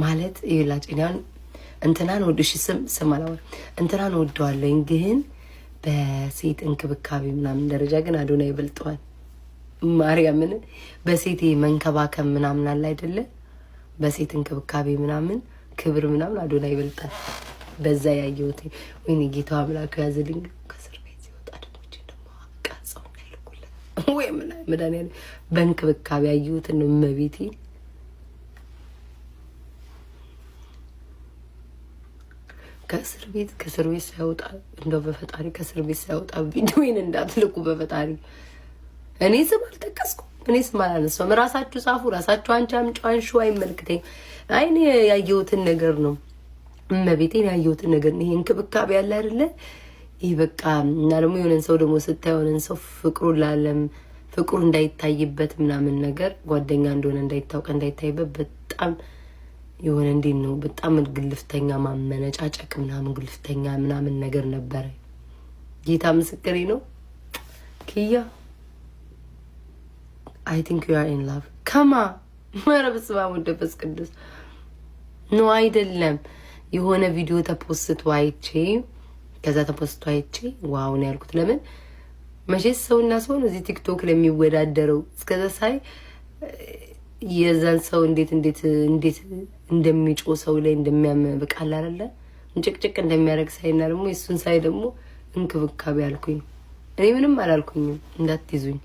ማለት ይላጭ እንትናን ወድ እሺ፣ ስም ስም አላወራም። እንትናን ወደዋለኝ ግን በሴት እንክብካቤ ምናምን ደረጃ ግን አዶናይ ይበልጠዋል። ማርያምን በሴት መንከባከብ ምናምን አለ አይደለ? በሴት እንክብካቤ ምናምን ክብር ምናምን አዶናይ ይበልጣል። በዛ ያየሁት ወይኔ ጌታው አምላኩ ያዝልኝ። ከእስር ቤት ሲወጣ ደግሞ ደግሞ ቀርጸው እንዳይልኩለት ወይ መድኃኒዓለም በእንክብካቤ ያየሁትን ነው እመቤቴ። ከእስር ቤት ሳይወጣ እንደው በፈጣሪ ከእስር ቤት ሳይወጣ ቪዲዮዬን እንዳትልኩ በፈጣሪ። እኔ ስም አልጠቀስኩም። እኔ ስም አላነሳሁም። ራሳችሁ ጻፉ፣ ራሳችሁ አንቺ አምጪው አንሺው፣ አይመለከተኝም። አይ እኔ ያየሁትን ነገር ነው። እመቤቴን ያየሁትን ነገር ነው። ይሄ እንክብካቤ ያለ አይደለ? ይህ በቃ እና ደግሞ የሆነን ሰው ደግሞ ስታይ የሆነን ሰው ፍቅሩ ላለም ፍቅሩ እንዳይታይበት ምናምን ነገር ጓደኛ እንደሆነ እንዳይታወቅ እንዳይታይበት በጣም የሆነ እንዴት ነው በጣም ግልፍተኛ ማመነጫጨቅ ምናምን ግልፍተኛ ምናምን ነገር ነበረ። ጌታ ምስክሬ ነው። ኪያ፣ I think you are in love ከማ ኧረ በስመ አብ ወወልድ ወመንፈስ ቅዱስ። No፣ አይደለም። የሆነ ቪዲዮ ተፖስቶ አይቼ ከዛ ተፖስቶ አይቼ wow ነው ያልኩት። ለምን መቼስ ሰውና ሰው ነው እዚህ ቲክቶክ ለሚወዳደረው። እስከዛ ሳይ የዛን ሰው እንዴት እንዴት እንዴት እንደሚጮ ሰው ላይ እንደሚያም በቃል አይደለ እንጭቅጭቅ እንደሚያደርግ ሳይና ደግሞ የእሱን ሳይ ደግሞ እንክብካቤ አልኩኝ። እኔ ምንም አላልኩኝም፣ እንዳትይዙኝ።